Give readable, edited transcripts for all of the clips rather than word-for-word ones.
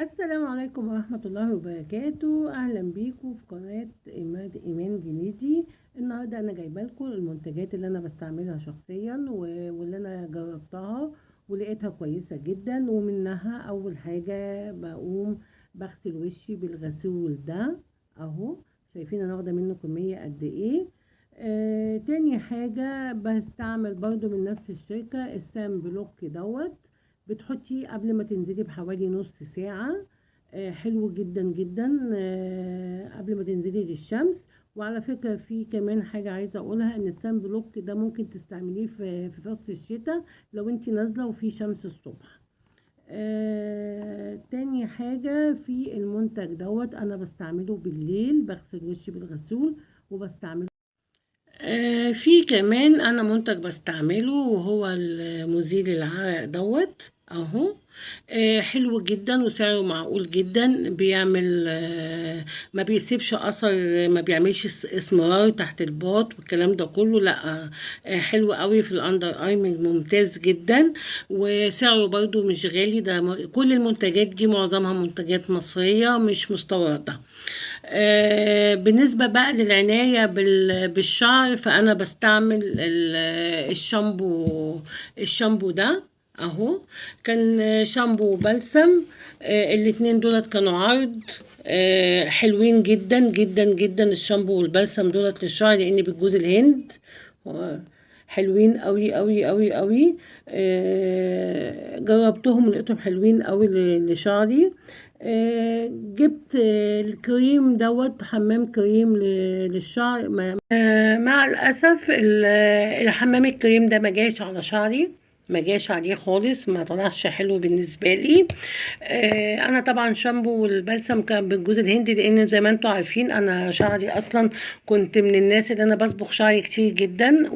السلام عليكم ورحمة الله وبركاته. أهلا بيكم في قناة إيمان جنيدي. النهاردة أنا جايبة لكم المنتجات اللي أنا بستعملها شخصيا واللي أنا جربتها ولقيتها كويسة جدا. ومنها أول حاجة بقوم بغسل وشي بالغسول ده أهو، شايفين أنا واخدة منه كمية قد إيه. تاني حاجة بستعمل برضو من نفس الشركة ال sunblock دوت، بتحطيه قبل ما تنزلي بحوالي نص ساعة. حلو جدا جدا، قبل ما تنزلي للشمس. وعلى فكرة في كمان حاجة عايزة اقولها، ان ال sunblock ده ممكن تستعمليه في فصل الشتاء لو انت نازلة وفي شمس الصبح. تاني حاجة في المنتج دوت انا بستعمله بالليل، بغسل وشي بالغسول وبستعمله. في كمان انا منتج بستعمله وهو المزيل العرق دوت اهو. حلو جدا وسعره معقول جدا، بيعمل ما بيسيبش اثر، ما بيعملش اسمرار تحت الباط والكلام ده كله، لا. حلو قوي في ال under arm، ممتاز جدا، وسعره برضو مش غالي. ده كل المنتجات دي معظمها منتجات مصرية مش مستوردة. بالنسبة بقى للعناية بالشعر، فأنا بستعمل الشامبو ده اهو، كان شامبو وبلسم. الاتنين دولت كانوا عرض، حلوين جدا جدا جدا. الشامبو والبلسم دولت للشعر لان بالجوز الهند حلوين قوي قوي قوي قوي. جربتهم لقيتهم حلوين قوي لشعري. جبت الكريم دوت، حمام كريم للشعر. مع الاسف الحمام الكريم ده ما جاش على شعري، ما جاش عليه خالص، ما طلعش حلو بالنسبة لي. انا طبعا شامبو والبلسم كان بالجوز الهندي، لان زي ما انتم عارفين انا شعري اصلا كنت من الناس اللي انا بصبغ شعري كتير جدا،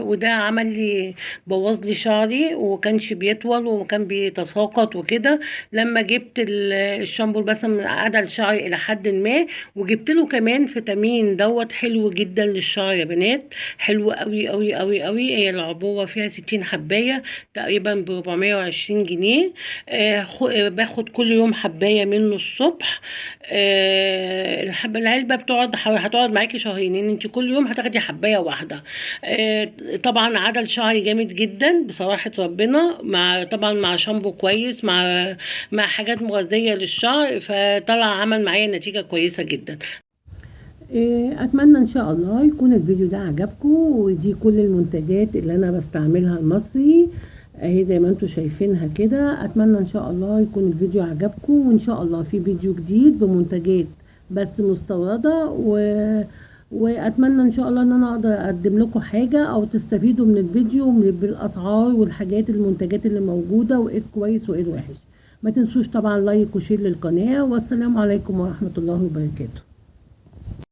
وده عمل لي بوظ لي شعري وكانش بيطول وكان بيتساقط وكده. لما جبت الشامبو والبلسم عدل شعري الى حد ما، وجبت له كمان فيتامين دوت حلو جدا للشعر يا بنات، حلو قوي قوي قوي قوي. هي العبوه فيها 60 حبايه تقريبا ب 420 جنيه. باخد كل يوم حبايه منه الصبح. العلبة هتقعد معاكي شهرين، ان انت كل يوم هتاخدي حبايه واحدة. طبعا عدل شعري جامد جدا بصراحة ربنا، مع طبعا مع شامبو كويس، مع حاجات مغذيه للشعر، فطلع عمل معايا نتيجة كويسة جدا. اتمنى ان شاء الله يكون الفيديو ده عجبكم، ودي كل المنتجات اللي انا بستعملها المصري اهي زي ما انتم شايفينها كده. اتمنى ان شاء الله يكون الفيديو عجبكم، وان شاء الله في فيديو جديد بمنتجات بس مستورده، واتمنى ان شاء الله ان انا اقدر اقدم لكم حاجة او تستفيدوا من الفيديو بالاسعار والحاجات المنتجات اللي موجودة وايه الكويس وايه الوحش. ما تنسوش طبعا like و share للقناة، والسلام عليكم ورحمة الله وبركاته.